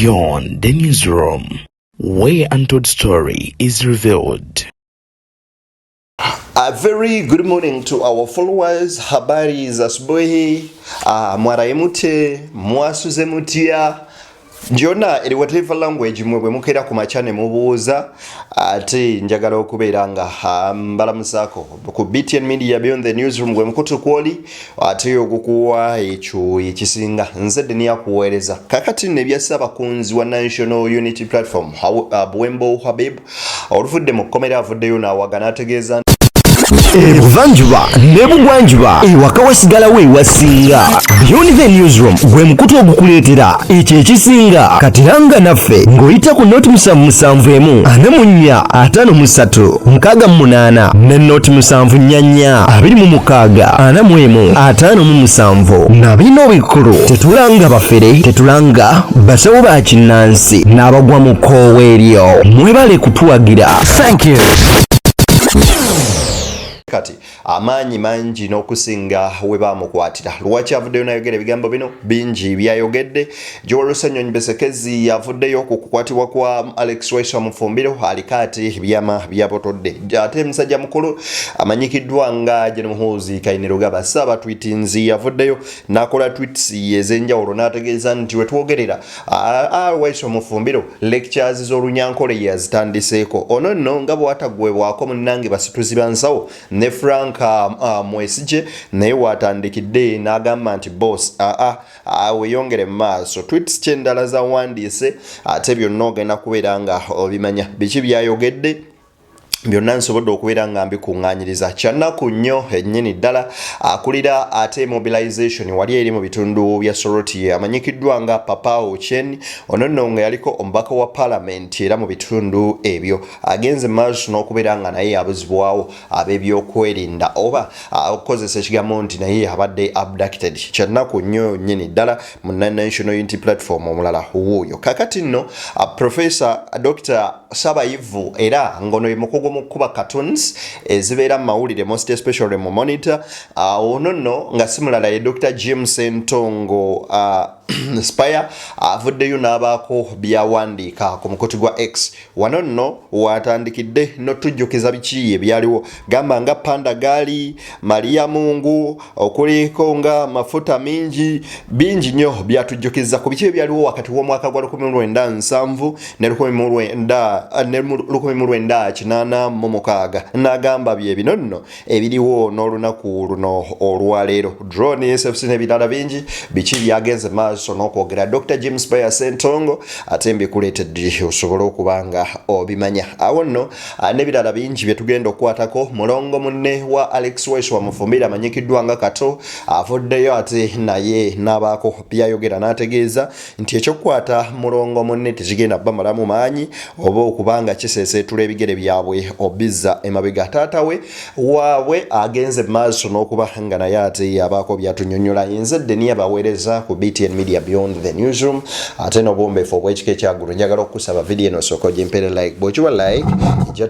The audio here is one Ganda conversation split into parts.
Beyond the Newsroom, where untold story is revealed. A very good morning to our followers. Habari za asubuhi. Mwaramutse, mwasuze mutya? Njona eri whatever language mwe bwe mukeera ku makya ne mubuuza, ate njagala okubeera nga mbalamusaako ku BTN Media Beyond the Newsroom, gwe mukutu kwoli ate ogukuwa ekyo ekisinga. Nze Deni akuweereza. Kakati nno ebya Ssaabakunzi wa National Unity Platform Buwembo Habib oluvudde mu kkomera, avuddeyo n'awaga n'ategeeza Ebuvanjuba ne bugwanjuba, ewaka wasigalawo ewasinga. Beyond the Newsroom gwe mukutu ogukuleetera ekyo ekisinga. Katiranga naffe ng'oyita ku 077 44 53 68 ne 074 26 41 57. Na bino bikulu: tetulanga bafere, tetulanga basawo ba kinnansi n'abagwa mu kkoowa eryo. Mwebale kutuwagira. Thank you. Kati amaanyi mangi n'okusinga we baamukwatira. Lwaki avuddeyo nayogera ebigambo bino? Bingi byayogedde. Joel Ssenyonyi Besekezi avuddeyo ku kukwatibwa kwa Alex Waiswa Mufumbiro, aliko ate byama byabotodde. Ate musajja mukulu amanyikiddwa nga Gen Muhoozi Kainerugaba Ssaabatwitinzi avuddeyo n'akola tweets ez'enjawulo n'ategeeza nti wetwogerera Waiswa Mufumbiro lectures z'Olunyankole yazitandiseeko. Ono nno nga bw'ataggwebwako munnange basituzi ba nsawo ne Frank Mwesigye, naye watandikidde n'agamba nti boss, aa weeyongere mu maaso. Tweets kyendala zawandiise, ate byonna ogenda kubeera nga obimanya biki byayogedde byonna. Nsobodde okubeera nga mbikuŋŋaanyiriza. Kyannaku nnyo ennyini ddala, akulira ate mobilization wali eri mu bitundu bya Soroti amanyikiddwa nga Papa Ochen, ono nno nga yaliko omubaka wa paalamenti era mu bitundu ebyo, agenze maaso n'okubeera nga naye abuzibwawo ab'ebyokwerinda, oba okukozesa ekigambo nti naye abadde abducted. Kyannaku nnyo nnyini ddala. Mu National Unity Platform omulala wuuyo. Kakati nno Professor Dr Sabayivu, era ngono ye mukugu mu kukuba cartoons ezibeera mu mawulire, most especially mu Monitor. Ono nno nga si mulala ye Dr James Ntongo Spire, avuddeyo n'abaako byawandiika ku mukutu gwa X. Wano nno watandikidde n'otujjukiza biki ebyaliwo, gamba nga panda gaali Maria Mungu, okuliko nga mafuta mingi, bingi nnyo byatujjukiza ku biki ebyaliwo wakati w'omwaka gwa 1970 ne 1986. N'agamba bye bino nno ebiriwo n'olunaku luno olwaleero, drone, SFC n'ebirala bingi. Biki byagenze maaso n'okwogera Dr James Bayer Sentongo, ate mbikuleetedde osobole okuba nga obimanya. Awo nno n'ebirala bingi bye tugenda okukwatako. Mulongo munne wa Alex Waiswa Mufumbiro amanyikiddwa nga Kato avuddeyo ate naye n'abaako byayogera n'ategeeza nti ekyokukwata mulongo munne tekigenda bamalamu maanyi oba okuba nga kiseeseetula ebigere byabwe obizza emabega. Taata we waabwe agenze maaso n'okuba nga naye ate abaako byatunyonyola. Nze Deni abaweereza ku BTN Media Beyond the Newsroom, ate n'obuwombeefu obw'ekika ekyaggulu, njagala okukusaba vidiyo eno osooka ogimpeere like. Bw'okiwa like, ejja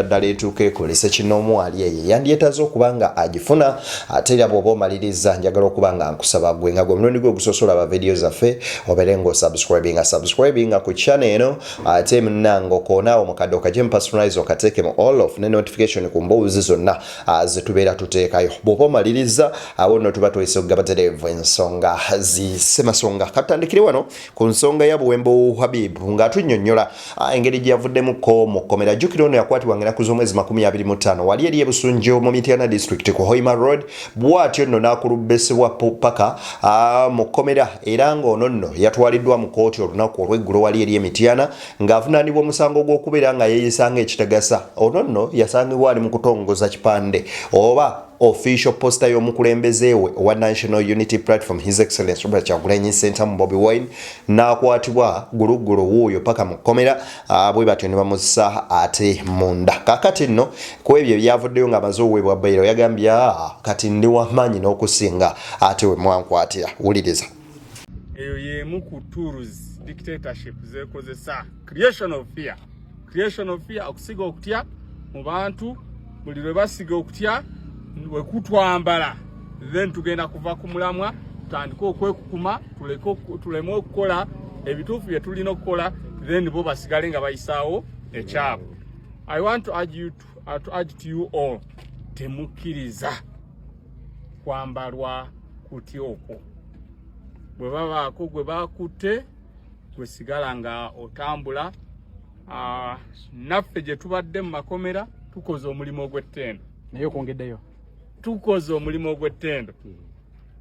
ddala etuuka ekolese kinoomu ali eyo yandyetaaze okuba nga agifuna. Ate era bw'oba omaliriza, njagala okuba nga nkusaba gwe nga gwe omulundi gwe ogusoose olaba vidiyo zaffe, obeere ng'osubscribinga, subscribinga ku channel eno, ate munnange okoonaawo mukadde okagye mu personalize, okateeke mu all of ne notification ku mboozi zonna zetubeera tuteekayo. Bw'oba omaliriza, awo nno tuba twese okugaba tereevu ensonga zisemasonga. Katutandikire wano ku nsonga ya Buwembo Habib ng'atunnyonnyola engeri gye yavuddemuko mu kkomera. Jjukira ono yakwatibwa nga ennaku z'omwezi 25 wali eri ebusunjo mu Mityana District ku Hoima Road, bw'atyo nno n'akulubbesebwa paka mu kkomera, era ng'ono nno yatwaliddwa mu kooti olunaku olw'eggulo wali eri emityana ng'avunaanibwa omusango gw'okubeera nga yeeyisa ng'ekitagasa. Ono nno yasangibwa ali mu kutongoza kipande oba official poster y'omukulembeze we owa National Unity Platform, His Excellence Robert Kyagulanyi Ssentamu Bobi Wine, n'akwatibwa gulugulu wuuyo paka mu kkomera, bwe batyo ne bamussa ate munda. Kaakati nno ku ebyo ebyavuddeyo ng'amaze oweebwa bail, yagambye, "Kati ndi wamaanyi n'okusinga ate we mwankwatira." Wuliriza. Eyo y'emu ku tools dictatorship zekozesa, creation of fear, creation of fear, okusiga okutya mu bantu. Buli lwe basiga okutya wekutwambala, then tugenda kuva ku mulamwa, tutandike okwekukuma, tuleme okukola Ebituufu bye tulina okukola, then bo basigale nga bayisaawo ekyabwe. I want to urge you to urge to you all, temukkiriza kwambalwa kutya okwo. Bwe babaako gwe bakutte, gwe sigala nga otambula. Naffe gye tubadde mu makomera tukoze omulimu ogw'ettendo. Naye okwongeddeyo. Tukoze omulimu ogw'ettendo.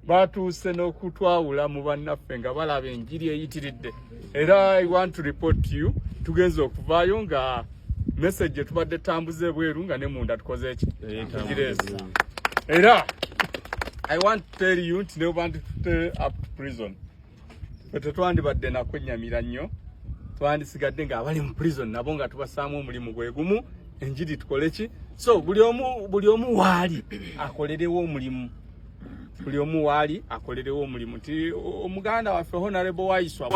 Batuuse n'okutwawula mu bannaffe nga balaba enjiri eyitiridde. Era I want to report to you, tugenze okuvaayo nga message gye tubadde tambuza ebweru nga ne munda tukoze eki tugireese. Era I want to tell you nti ne banditutte up to prison, ffe tetwandibadde nakwennyamira nnyo, twandisigadde ng'abali mu prison nabo nga tubassaamu omulimu gwe gumu, enjiri tukole ki. So buli omu waali akolerewo omulimu, buli omu waali akolerewo omulimu, nti omuganda waffe Honorable Waiswa.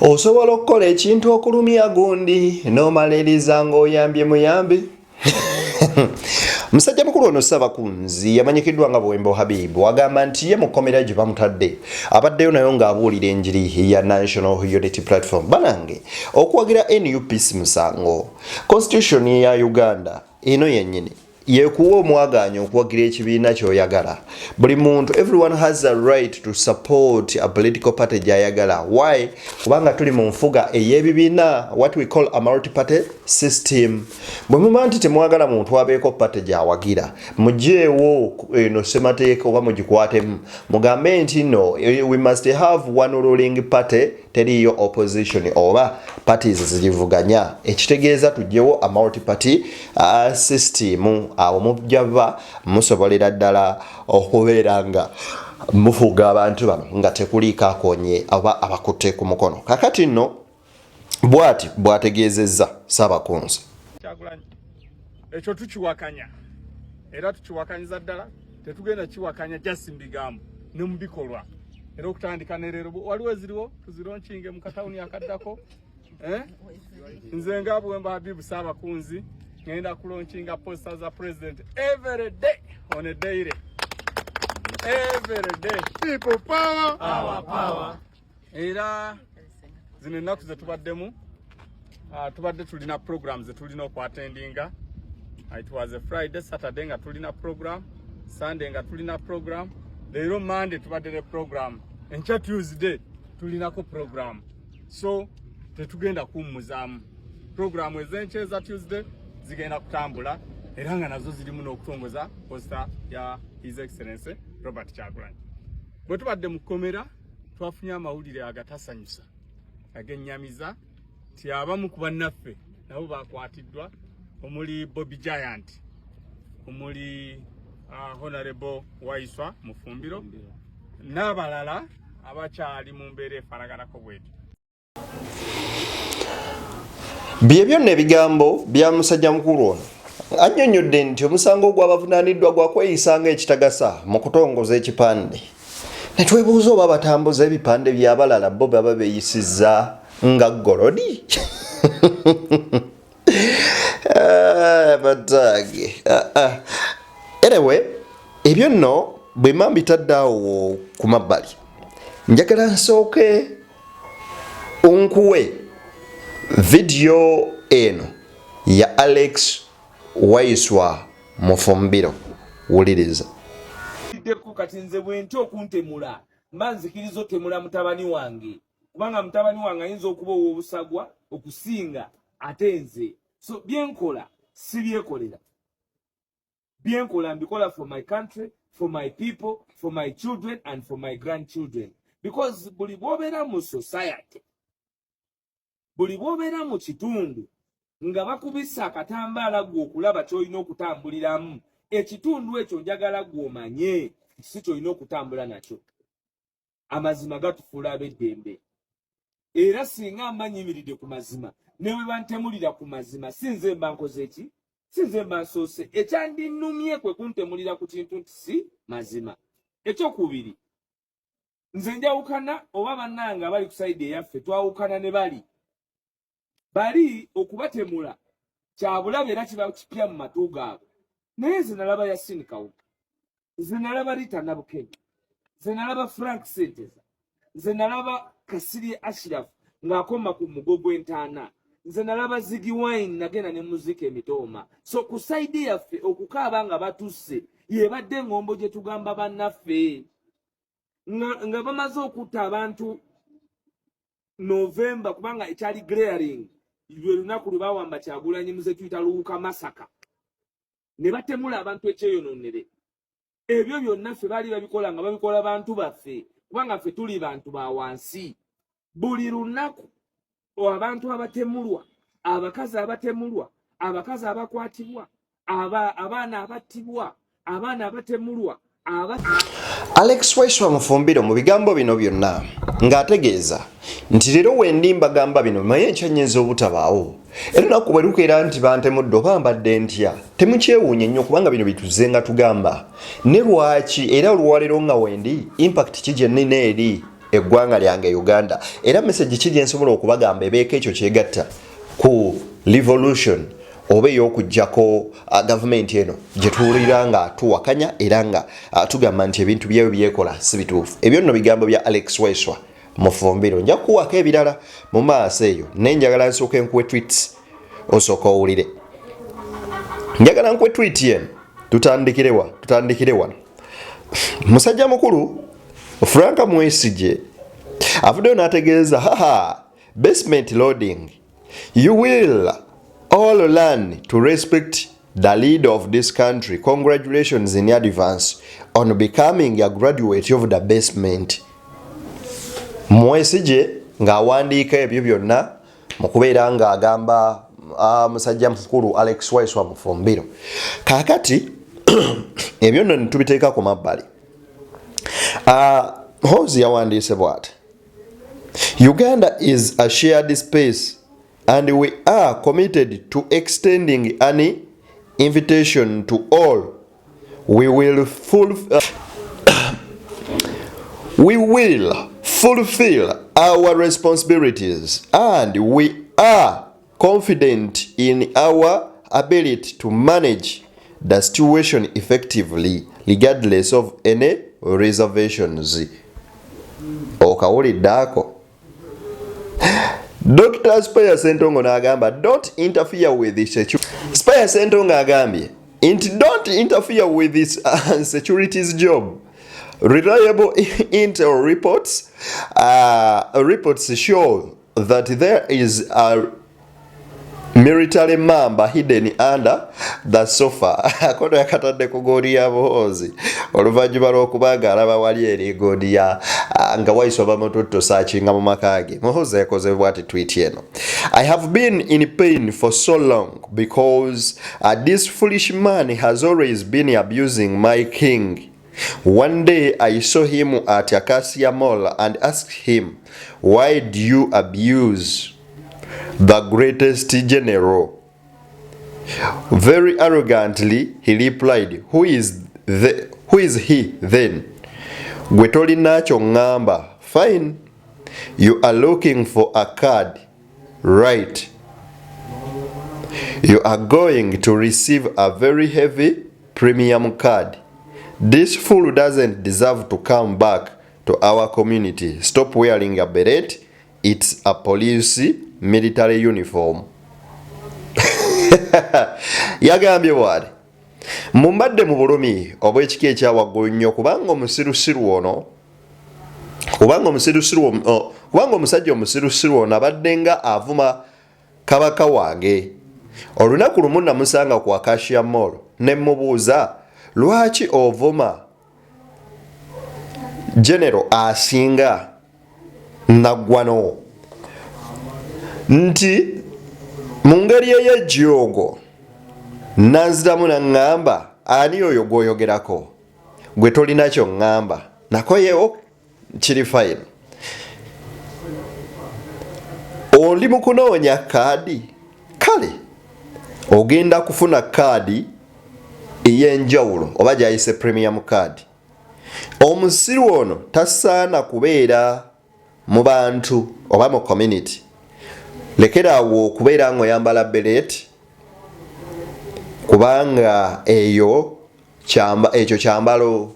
Osobola okukola ekintu okulumya gundi n'omaliriza ng'oyambye muyambi. Musajja mukulu ono Ssabakunzi yamanyikiddwa nga Buwembo Habibu agamba nti ye mu kkomera gye bamutadde abaddeyo nayo ng'abuulira enjiri ya National Unity Platform. Banange, okuwagira NUP si musango. Constitution ya Uganda eno yennyini yekuwa omwagaanya okuwagira ekibiina ky'oyagala. Buli muntu, everyone has a right to support a political party gy'ayagala. Why? Kubanga tuli mu nfuga ey'ebibiina, what we call a multi-party system. Bwe muba nti temwagala muntu abeeko party gy'awagira, mugyewo eno ssemateeka oba mugikwatemu, mugambe nti no, we must have one ruling party, teriiyo opposition oba parties zirivuganya, ekitegeeza tugyewo a multi-party system. Awo mujjava musobolera ddala okubeera nga mufuga abantu bano nga tekuliiko akonye oba abakutte ku mukono. Kakati nno bw'ati bw'ategeezezza Saabakunzi. Kyagulanyi, ekyo tukiwakanya era tukiwakanyiza ddala. Tetugenda kiwakanya just mu bigambo, ne mu bikolwa. Era okutandika ne leero, waliwo eziriwo tuzilaunchinge mu katawuni akaddako, eh? Nze nga Buwembo Habibu Saabakunzi ngenda kulaunchinga poster za president every day, on a daily, every day. People power, our power. Era zino ennaku zetubaddemu, tubadde tulina program zetulina okuattendinga. It was a Friday, Saturday nga tulina program, Sunday nga tulina program, leero Monday tubadde ne program, enkya Tuesday tulinako program. So tetugenda kuwummuzaamu. Program ez'enkya eza Tuesday zigenda kutambula era nga nazo zirimu n'okutongoza poster ya His Excellency Robert Kyagulanyi. Bwe tubadde mu kkomera, twafunye amawulire agatasanyusa, agennyamiza, nti abamu ku bannaffe nabo bakwatiddwa, omuli Bobby Giant, omuli Honorable Waiswa Mufumbiro n'abalala abakyali mu mbeera efaanaganako bwetyo. Bye byonna ebigambo bya musajja mukulu ono. Annyonnyodde nti omusango ogwabavunaaniddwa gwa kweyisa ng'ekitagasa mu kutongoza ekipande, ne twebuuza oba batambuza ebipande by'abalala bo baba beeyisizza nga golodi. Ah, bataage. Ah, ah. Anyway, ebyo nno bwe mba mbitadde awo ku mabbali, njagala nsooke nkuwe vidiyo eno ya Alex Waiswa Mufumbiro. Wuliriza. Ddeko kati nze bwe ntya okuntemula, mba nzikiriza otemula mutabani wange, kubanga mutabani wange ayinza okuba ow'obusagwa okusinga ate nze. So byenkola sibyekolera, byenkola mbikola for my country, for my people, for my children and for my grandchildren, because buli bw'obeera mu society, buli bw'obeera mu kitundu nga bakubisa akatambaala gwe okulaba ky'olina okutambuliramu, ekitundu ekyo njagala gwe omanye nti si ky'olina okutambula nakyo. Amazima gatufuula ab'eddembe, era singa mba nyimiridde ku mazima, ne bwe bantemulira ku mazima, si nze mba nkoze ki, si nze mba nsoose. Ekyandinumye kwe kuntemulira ku kintu nti si mazima. Ekyokubiri, nze njawukana oba bannange abali ku side eyaffe, twawukana ne bali bali okubatemula kyabulabe era kiba kipya mu matu gaabwe. Naye nze nalaba Yasin Kawuka, nze nalaba Rita Nabukenya, nze nalaba Frank Senteza. Nze nalaba Kasirye Ashraf ng'akoma ku mugo gw'entaana. Nze nalaba Ziggy Wine nagenda ne muzika emitooma. So ku saidi yaffe okukaaba nga batusse yebadde engombo gye tugamba bannaffe nga bamaze okutta abantu November, kubanga ekyali glaring lwe lunaku lwe bawamba Kyagulanyi muze tuyita Luwuka Masaka ne batemula abantu ekyeyononere. Ebyo byonna ffe baali babikola nga babikola bantu baffe, kubanga ffe tuli bantu ba wansi. Buli lunaku abantu abatemulwa, abakazi abatemulwa, abakazi abakwatibwa, abaana abattibwa, abaana abatemulwa. Alex Waiswa Mufumbiro mu bigambo bino byonna ng'ategeeza nti leero wendi mbagamba bino naye enkya nnyinza obutabaawo, era olunaku bwe lukeera nti bantemudde oba mbadde ntya, temukyewuunye nnyo kubanga bino bituze nga tugamba ne lwaki era olwaleero nga wendi impact ki gye nnina eri eggwanga lyange Uganda, era message ki gye nsobola okubagamba ebeeko ekyo kyegatta ku revolution oba ey'okuggyako gavumenti eno gye tuwulira nga tuwakanya era nga tugamba nti ebintu byayo byekola si bituufu. Ebyo nno bigambo bya Alex Waiswa Mufumbiro. Nja kukuwaako ebirala mu maaso eyo, naye njagala nsooke nkuwe tweets osooka owulire. Njagala nkuwe tweet eno. Tutandikirewa? Tutandikire wano. Musajja mukulu Frank Mwesigye avuddeyo n'ategeeza, haha, basement loading, you will all learn to respect the leader of this country. Congratulations in advance on becoming a graduate of the basement. Mwesigye ng'awandiika ebyo byonna mu kubeera ng'agamba musajja mukulu Alex Waiswa Mufumbiro. Kaakati ebyo nno netubiteeka ku mabbali. Hozi yawandiise bw'ati: Uganda is a shared space and we are committed to extending an invitation to all. We will fulfill our responsibilities and we are confident in our ability to manage the situation effectively regardless of any reservations. Okawulidde ako? Dr. Spire Sentongo n'agamba, don't interfere with the security. Spire Sentongo agambye nti don't interfere with this security's job. Reliable intel reports show that there is a military mamba hidden under the sofa. Akono yakatadde ku goodi ya Muhoozi oluvannyuma lw'okuba nga alaba wali eri goodi ya nga Waiswa bamututto saakinga mu maka ge. Muhoozi yakoze bwati tweet eno: I have been in pain for so long because this foolish man has always been abusing my king. One day I saw him at Acacia Mall and asked him, why do you abuse the greatest general? Very arrogantly he replied, who is he then? Gwe tolina kyoŋŋamba. Fine. You are looking for a card, right? You are going to receive a very heavy premium card. This fool doesn't deserve to come back to our community. Stop wearing a beret. It's a police military uniform. Yagambye bw'ati: mumbadde mu bulumi obw'ekika ekyawaggulu nnyo kubanga omusirusiru ono, kubanga omusirusiru, kubanga omusajja omusirusiru ono abadde nga avuma kabaka wange. Olunaku lumu namusanga ku Acacia Mall ne mubuuza, lwaki ovuma genero asinga naggwano? Nti mu ngeri ey'ejjoogo nanziramu naŋŋamba, ani oyo gw'oyogerako? Gwe tolina kyoŋŋamba nakoyewo, kiri fine. Oli mu kunoonya kaadi, kale ogenda kufuna kaadi ey'enjawulo oba gyayise premium card. Omusiru ono tasaana kubeera mu bantu oba mu community. Lekeraawo okubeera ng'oyambala beret kubanga eyo ekyo kyambalo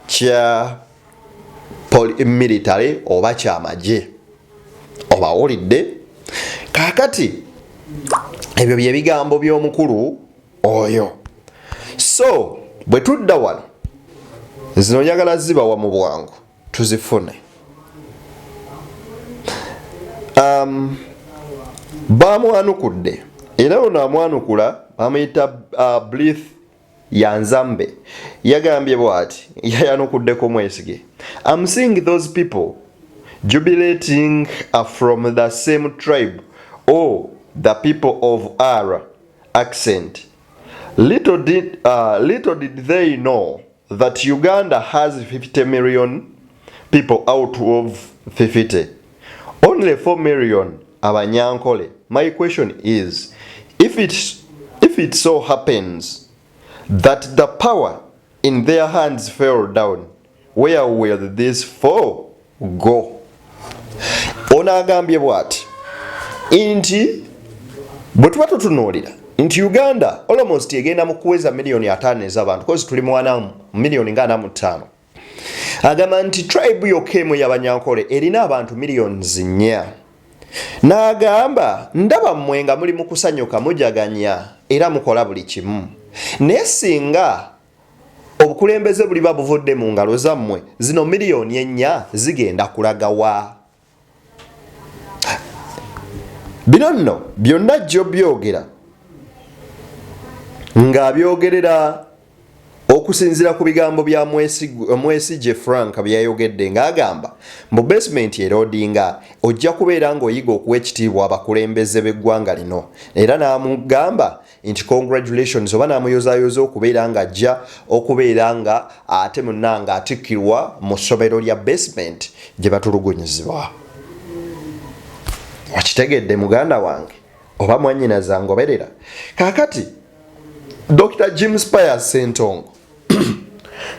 kya Military oba kyamagye obawulidde. Kaakati ebyo bye bigambo by'omukulu oyo. So bwe tudda wano, zino njagala zibawa mu bwangu tuzifune. Bamwanukudde era ono amwanukula bamuyita Blith Yanzambe. Yagambye bw'ati, yayanukuddeko Mwesige: "I'm seeing those people jubilating are from the same tribe or the people of our accent. Little did they know that Uganda has 50 million people. Out of 50, only 4 million Abanyankole. My question is, if it so happens that the power in their hands fell down, where will these four go?" Ono agambye bw'ati nti bwe tuba tutunuulira nti Uganda almost egenda mu kuweza miliyoni 50 ez'abantu, kozi tuli mu miliyoni nga 45. Agamba nti tribe yokka emu y'Abanyankole erina abantu miliyoni 4. N'agamba, ndaba mmwe nga muli mu kusanyuka, mujaganya era mukola buli kimu, naye singa obukulembeze buliba buvudde mu ngalo zammwe, zino miliyoni 4 zigenda kulagawa? Bino nno byonna jjo byogera ng'abyogerera okusinziira ku bigambo bya Mwesigye Frank byayogedde ng'agamba mu basement erodinga ojja kubeera ng'oyiga okuwa ekitiibwa abakulembeze b'eggwanga lino. Era n'amugamba nti congratulations, oba n'amuyozaayoza okubeera ng'ajja okubeera nga ate munnanga atikkirwa mu ssomero lya basement gye batulugunyizibwa. Wakitegedde, muganda wange oba mwannyinaza ngoberera? Kaakati Dr James Pius Sentongo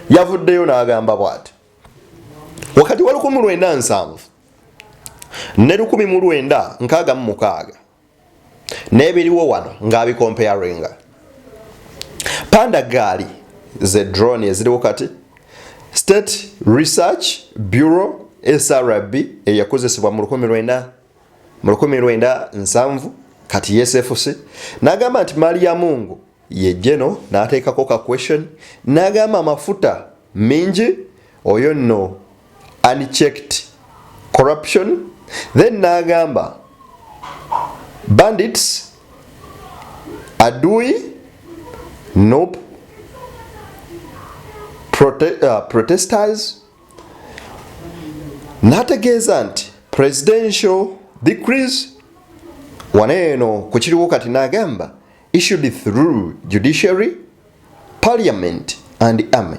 yavuddeyo n'agamba bw'ati: wakati wa 1970 ne 1966 n'ebiriwo wano ng'abicomparinga, panda gaali ze drone eziriwo kati, State Research Bureau SRB eyakozesebwa mu 19 mu 1970, kati SFC. N'agamba nti maali ya Mungu ye geno, n'ateekako ka question. N'agamba amafuta mingi, oyo nno unchecked corruption. Then n'agamba bandits, adui nope protesters. N'ategeeza nti presidential decrees wano eno ku kiriwo kati, n'agamba issued through judiciary, parliament and army.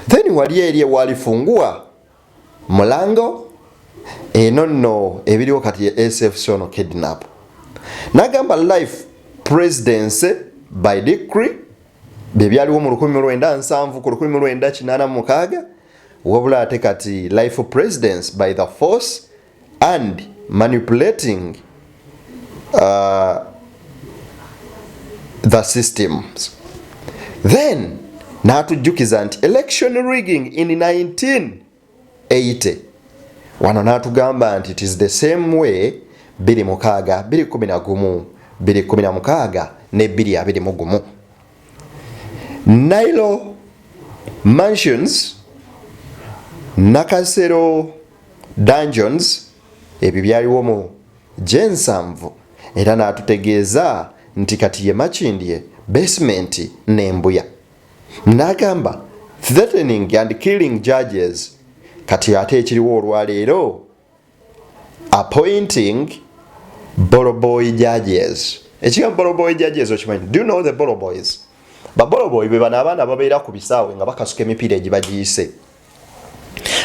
Then wali eri ewalifungua mulango eno nno ebiriwo kati SFC ono kidnap. N'agamba life presidency by decree bye byaliwo mu 1970 ku 1986, wabula ate kati life presidence by the force and manipulating the systems. Then n'atujjukiza nti election rigging in 1980 wano, n'atugamba nti it is the same way 26, 211, 216 ne 221. Nile Mansions, Nakasero Dungeons, ebyo byaliwo mu gyensanvu. Era n'atutegeeza nti kati ye Makindye, basement n'embuya. N'agamba threatening and killing judges, kati ate ekiriwo olwaleero appointing boloboy judges. Ekigambo boloboy judges okimanyi? Do you know the boloboys? Baboloboy be bano abaana babeera ku bisaawe nga bakasuka emipiira egibagiyise.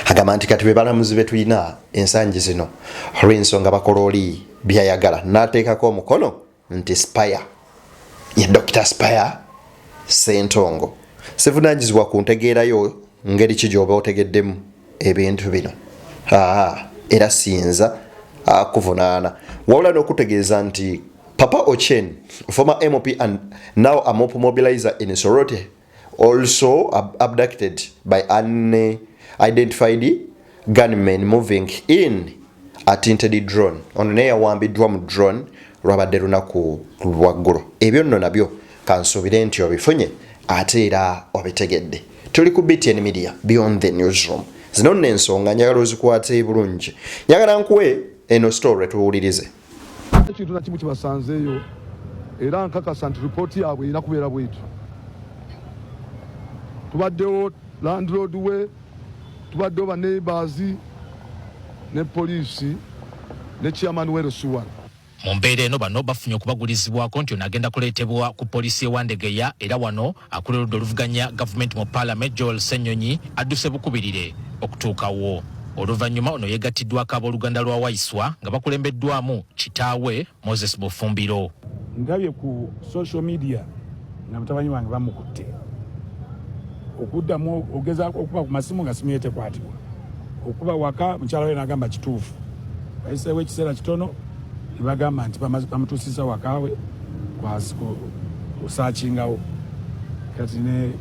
Agamba nti kati be balamuzi be tulina ensangi zino, olw'ensonga bakola oli byayagala. N'ateekako omukono nti Spire ye Dr Spire Sentongo. Sivunanyizibwa ku ntegeerayo ngeri ki gy'oba otegeddemu ebintu bino. Aa, era siyinza kuvunaana, wabula n'okutegeeza nti Papa Ochen, former MP and now a mobilizer in Soroti, also abducted by an Identified gunmen moving in a tinted drone. Ono naye yawambiddwa mu drone lwabadde lunaku lwaggulo. Ebyo nno nabyo kansuubire nti obifunye ate era obitegedde. Tuli ku BTN Media, Beyond the Newsroom. Zino nno ensonga njagala ozikwate bulungi. Njagala nkuwe eno story tuwulirize. Ekintu na kimu kibasanzeeyo era nkakasa nti ripooti yaabwe erina kubeera bwetyo. Tubaddewo landlord we, tubaddewo ba neighbors ne poliisi ne chairman we Lusuwala. Mu mbeera eno bano bafunye okubagulizibwako nti ono agenda kuleetebwa ku poliisi y'e Wandegeya era wano akulira oludda oluvuganya gavumenti mu paalamenti Joel Ssenyonyi adduse bukubirire okutuukawo. Oluvannyuma ono yeegattiddwako abooluganda lwa Waiswa nga bakulembeddwamu kitaawe Moses Bufumbiro. Ndabye ku social media nga mutabani wange bamukutte okuddamu ogezaako okuba ku masimu nga simu ye tekwatibwa okuba waka mukyala we nagamba kituufu bayiseewo ekiseera kitono ne bagamba nti bamutuusizza wakawe kusaakingawo kati ne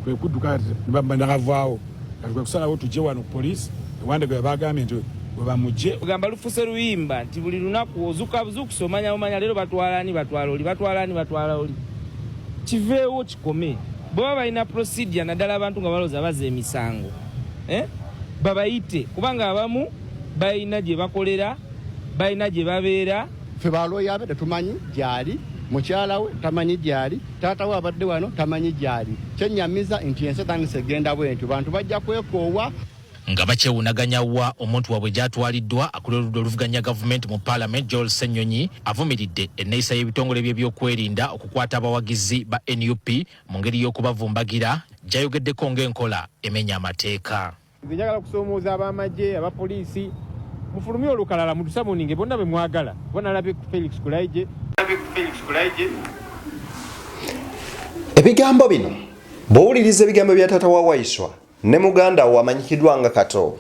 kwe kudduka nakavaawo kati kwe kusalawo tujje wano ku poliisi ewandege bagambye nti webamujje ogamba lufuse luyimba nti buli lunaku ozuka buzukusi omanya omanya leero batwala ani batwala oli batwala ani batwala oli kiveewo kikome bwebaba balina procedure naddala abantu nga balowooza baza emisango eh? babayite kubanga abamu balina gye bakolera balina gye babeera. Ffe balooya be tetumanyi gyali, mukyala we tamanyi gyali, taata we abadde wano tamanyi gyali. Kyennyamiza nti ensi etandise egenda bwentyo, bantu bajja kwekoowa. Nga bakyewunaganya wa omuntu waabwe gy'atwaliddwa, akulira oludda oluvuganya gavumenti mu palamenti Joel Ssenyonyi avumiridde enneeyisa y'ebitongole by'ebyokwerinda okukwata abawagizi ba nup mu ngeri y'okubavumbagira gy'ayogeddeko ng'enkola emenya amateeka. Nze njagala kusoomooza ab'amagye, abapoliisi, mufulumye olukalala mutusamuninge bonna be mwagala kuba nalabye ku Felix Kulaigye. Ebigambo bino bw'owuliriza ebigambo bya taata wa Waiswa ne muganda we amanyikiddwa nga Kato.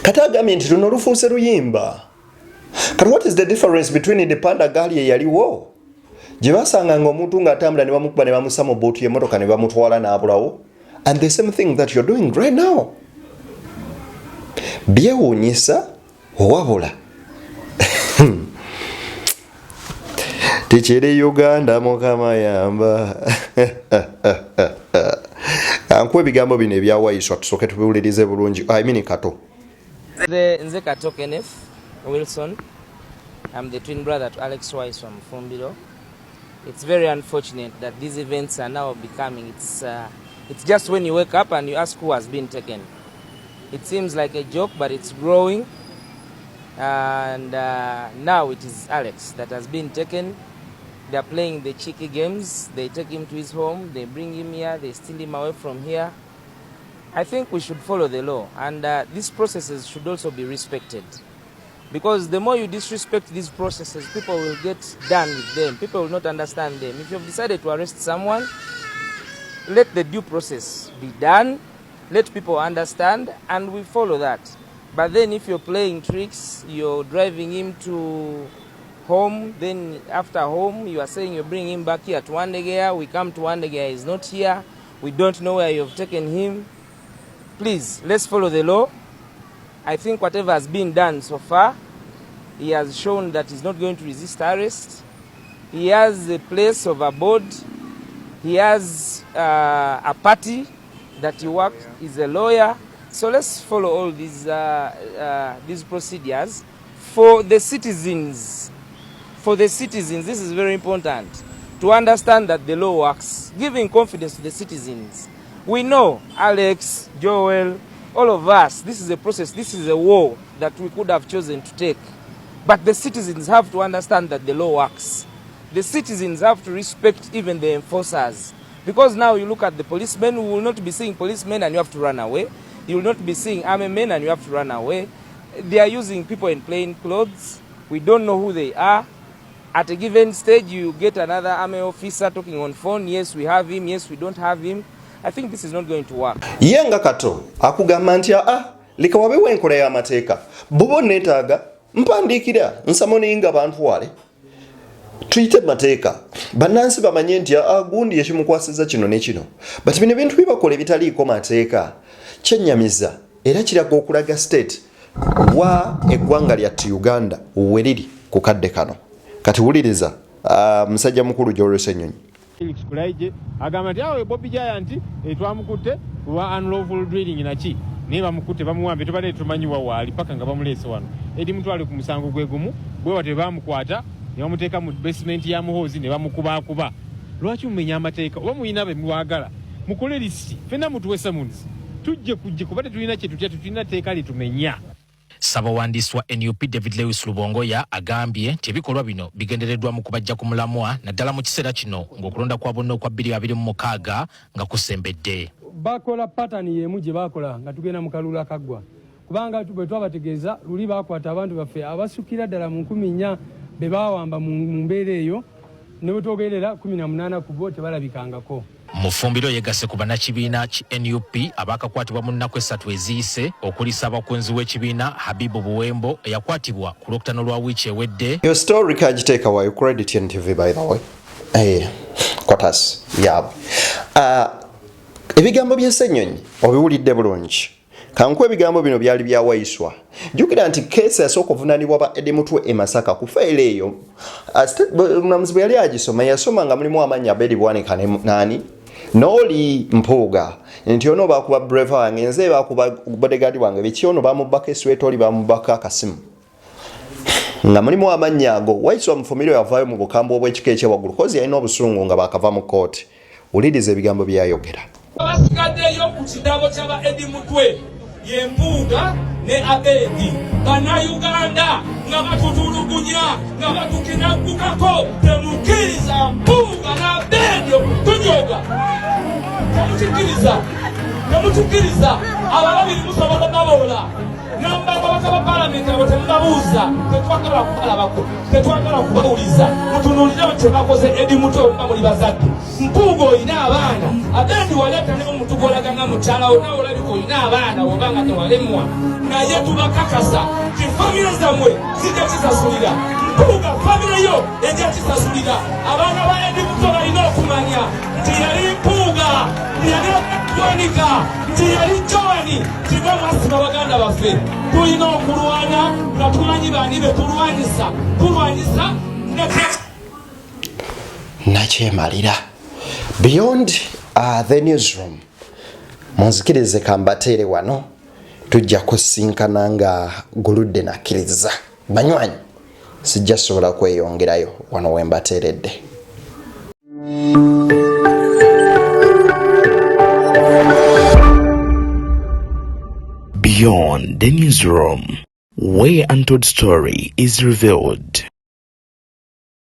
Kato agambye nti luno lufuuse luyimba. Kati what is the difference between the panda gali eyaliwo gye basanganga omuntu ng'atambula ne bamukuba ne bamussa mu buutu y'emmotoka ne bamutwala n'abulawo and the same thing that you're doing right now. Byewuunyisa wabula tekiri Uganda mukama yamba. Ankuwa ebigambo bino ebya Waiswa tusooke tubiwulirize bulungi. I mean Kato. Nze Kato Kenneth Wilson. I'm the twin brother to Alex Waiswa Mufumbiro. It's very unfortunate that these events are now becoming, it's just when you wake up and you ask who has been taken. It seems like a joke, but it's growing. And now it is Alex that has been taken. They are playing the cheeky games. They take him to his home, they bring him here, they steal him away from here. I think we should follow the law, and these processes should also be respected. Because the more you disrespect these processes, people will get done with them. People will not understand them. If you have decided to arrest someone, let the due process be done. Let people understand, and we follow that. But then if you're playing tricks, you're driving him to home, then after home, you are saying you bring him back here to Wandegeya. We come to Wandegeya, he's not here. We don't know where you've taken him. Please, let's follow the law. I think whatever has been done so far, he has shown that he's not going to resist arrest. He has a place of abode. He has a party that he works, he's a lawyer. So let's follow all these procedures for the citizens. For the citizens, this is very important, to understand that the law works, giving confidence to the citizens. We know Alex, Joel, all of us, this is a process, this is a war that we could have chosen to take. But the citizens have to understand that the law works. The citizens have to respect even the enforcers. Because now you look at the policemen, we will not be seeing policemen and you have to run away. You will not be seeing army men and you have to run away. They are using people in plain clothes. We don't know who they are. At a given stage, you get another army officer talking on phone. Yes, we have him. Yes, we don't have him. I think this is not going to work. Ye nga Kato akugamba nti aa leka wabeewo enkola y'amateeka. Bw'oba onneetaaga mpandiikira nsamoninga bantwale. Tuyite mateeka, bannansi bamanye nti ah, gundi ekimukwasiza kino ne kino, but bino ebintu byebakola ebitaliiko mateeka kyennyamiza era kiraga okulaga state wa eggwanga lyattu Uganda weriri ku kadde kano. Kati wuliriza uh, musajja mukulu Joel Ssenyonyi. Felix Kulaije agamba nti awo Bobby Giant eh, twamukutte lwa unlawful drilling naki naye bamukutte bamuwambye tubadde tumanyi wa waali paka nga bamuleese wano. Eddie Mutwale ku musango gwe gumu bwe batyo bamukwata ne bamuteeka mu basement ya Muhoozi ne bamukubakuba. Lwaki mumenya amateeka oba mulina be mwagala mukole lisiti fenna mutuwe summons tujje kujje kuba tetulina kye tutya tetulina tteeka litumenya. Ssabawandiisi wa nup David Lewis Lubongoya agambye nti ebikolwa bino bigendereddwamu kubajja ku mulamwa naddala mu kiseera kino ng'okulonda kwa bonna okwa 2026 nga kusembedde. Bakola patani y'emu gye bakola nga tugenda mu kalulu akaggwa kubanga bwe twabategeeza luli baakwata abantu baffe abasukira ddala mu 4000 be baawamba mu mbeera eyo ne bwe twogerera 18 ku bo tebalabikangako. Mufumbiro yegasse ku bannakibiina ki nup abaakakwatibwa mu nnaku essatu eziyise okuli ssaabakunzi w'ekibiina Habibu Buwembo eyakwatibwa ku Lwokutaano lwa wiiki ewedde. Your story kagiteeka wayo credit NTV by the way. Eh, quarters yaabwe. Uh, ebigambo bya Ssenyonyi obiwulidde bulungi. Kankuwe ebigambo bino byali bya Waiswa. Jjukira nti keesi yasooka ovunaanibwa ba Eddie Mutwe e Masaka ku fayiro eyo. Omulamuzi bwe yali agisoma yasoma nga mulimu amannya Abedi Bwanika ne nani n'oli Mpuuga nti ono baakuba breva wange nze baakuba bodyguard wange biki ono bamubbako esweta oli bamubbako akasimu nga mulimu amannya ago. Waiswa Mufumiro yavaayo mu bukambwe obw'ekika ekyewaggulu kozi yalina obusungu nga baakava mu kkooti. Wuliriza ebigambo byayogera. Abasigaddeyo ku kitabo kyaba Eddie Mutwe ye Mpuuga ne Abedi. Bannayuganda nga batutulugunya nga batukinaggukako, temukkiriza Mpuuga ne Abedi okutunyoga. Temukikkiriza, temukikkiriza. Abo ababiri musobola baboola namba ababaka ba palamenti abo temubabuuza, tetwagala kubalabako, tetwagala kubawuliza. Mutunuulire kye bakoze Eddie Mutwe oba muli bazadde. Mpuuga olina abaana ate ndi waleeta ne omutukolaga nga mukyala wo nawe olabika olina abaana oba nga tewalemwa, naye tubakakasa nti famire zammwe zijja kisasulira. Mpuuga famire yo ejja kisasulira. Abaana ba Eddie Mutwe balina okumanya nti yali Mpuuga, nti yali Bwanika, nti yali Joani, nti mwe mwasima baganda baffe. Tulina okulwana nga tumanyi bani be tulwanyisa, tulwanyisa nakyemalira. Beyond the newsroom, munzikirize kambateere wano, tujja kusinkana nga guludde nakkiriza banywanyi, sijja sobola kweyongerayo wano wembateeredde. Beyond the newsroom, where untold story is revealed.